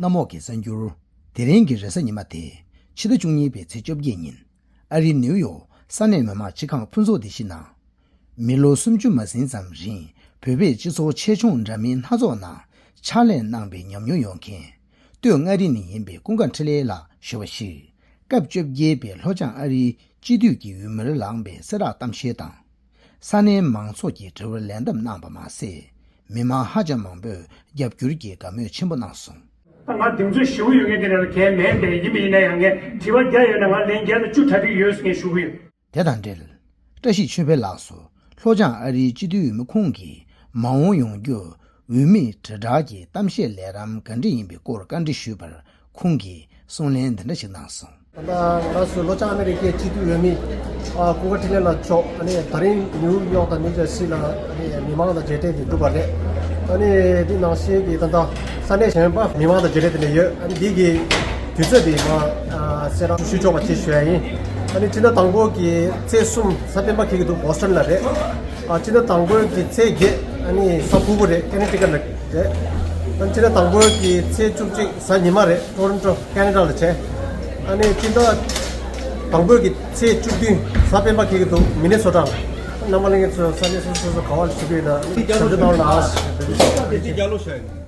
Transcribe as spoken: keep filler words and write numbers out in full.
གནམ་འོག་གི་གསར་འགྱུར། དེ་རིང་གི་རེས་གཟའ་ཉི་མ་སྟེ། ཕྱི་ཟླ་བཅུ་གཉིས་པའི་ཚེས་བཅོ་བརྒྱད་ཉིན། ཨ་རིའི་ནིའུ་ཡོག་ས་གནས་མི་མང་སྤྱི་ཁང་ཕུན་ཚོགས་སྡེ་བཞི་ནང་། མི་ལོ་སུམ་ཅུ་མ་ཟིན་ཙམ་རིང་བོད་པའི་སྤྱི་ཚོགས་ཆེ་ཆུང་འདྲ་མིན་སྣ་ཚོགས་ནང་ཕྱག་ལས་གནང་པའི་ཉམས་མྱོང་ཡོད་མཁན། སྟོད་མངའ་རིས་ནས་ཡིན་པའི་ཀུན་དགའ་འཕྲིན་ལས་ལགས་ཞུ་བ་ཞིག་སྐབས་བཅོ་བརྒྱད་པའི་ལྷོ་བྱང་ཨ་རིའི་སྤྱི་འཐུས་ཀྱི་འོས་མིར་ལངས་པའི་གསལ་བསྒྲགས་གཏམ་བཤད་དང་། ས་གནས་མང་ཚོགས་ཀྱི་དྲི་བར་ལན་འདེབས་གནང་པ་མ་ཟད། མི་མང་ཧ་ཅང་མང་པོས་རྒྱབ་སྐྱོར་གྱི་དགའ་མོས་ཆེན་པོ་གནང་སོང་། ད་ང་གདེང་ཚོད་ཞེ་པོ་ཡོད་མཁན་དེ་འདྲ་ལ་གལ་མེད་པས། ཡིན་པ་ཡིན་ན་ཡང་ངས་དྲི་བ་བརྒྱ་ཡོད་ན་ང་ལན་བརྒྱ་དང་བཅུ་གྲ་སྒྲིག་ཡོད་ཟེར་ངས་ཞུ་གི་ཡོད། དེ་དང་འབྲེལ། བཀྲ་ཤིས་ཆོས་འཕེལ་ལགས་སུ་ལྷོ་བྱང་ཨ་རིའི་སྤྱི་འཐུས་འོས་མི་ཁོང་གིས་མ་འོངས་ཡོང་རྒྱུར་འོས་མིའི་དྲིལ་བསྒྲགས་ཀྱི་གཏམ་བཤད་ལས་རིམ་ག་འདྲ་ཡིན་པའི་སྐོར་བཀའ་འདྲི་ཞུས་པར། ཁོང་གིས་གསུང་ལན་འདི་འདྲ་ཞིག་གནང་སོང་། ད་ལྟ་ང་རང་ཚོའི་ལྷོ་བྱང་ཨ་མི་རི་ཀའི་སྤྱི་འཐུས་འོས་མི་ཨ་ཀུན་དགའ་འཕྲིན་ལས་ལགས་མཆོག་ཨ་ནི་ད་རིང་ནིའུ་ཡོག་དང་ནིའུ་ཇར་སི་ལ་ཨ་ནི་མི་མང་དང་མཇལ་འཕྲད་དེ་འགྲུབ་པ་རེད། ཨ་ནི་འདི་ནང་བཞིན་གྱི་ད་ལྟ་ས་གནས་གཞན་པ་མི་མང་དང་མཇལ་འཕྲད་དེ་ལས་ཡོད། ཨ་ནི་འདི་གི་དུས་ཚོད་འདི་མ་ཨ་གསལ་བསྒྲགས་ཞུ་ཆོག་པ་ཅིག་ཞུ་ཡ་ཡིན། ཨ་ནི་སྤྱི་ཟླ་དང་པོ་གི་ཚེས་གསུམ་གཟའ་སྤེན་པ་འཁེལ་གྱི་འདུག་བྷོ་སི་ཊོན་ལ་རེད། ཨ་སྤྱི་ཟླ་དང་པོའི་གི་ཚེས་བརྒྱད་ཨ་ནི་གཟའ་ཕུར་བུ་རེད། ཀེ་ནེ་ཊི་ཀཊ་ལ་རེད། ཨ་ནི་སྤྱི་ཟླ་དང་པོའི་གི་ཚེས་བཅུ་གཅིག་གཟའ་ཉི་མ་རེད། ཊོ་རོན་ཊོ་ཀེ་ནེ་ཌ་ལ་བྱས། ཨ་ནི་སྤྱི་ཟླ་དང་པོའི་གི་ཚེས་བཅུ་བདུན་གཟའ་སྤེན་པ་འཁེལ་གྱི་འདུག་མི་ནི་སོ་ཊ་ལ། རྣམ་པ་ལྷན་རྒྱས་ཚོ་ས་གནས་སོ་སོ་སོ་སོ་ག་བ་ལ་བཞུགས་ཀྱི་ཡོད་ན་ཞབས་ཕྱི་གནང་རོགས་གནང་།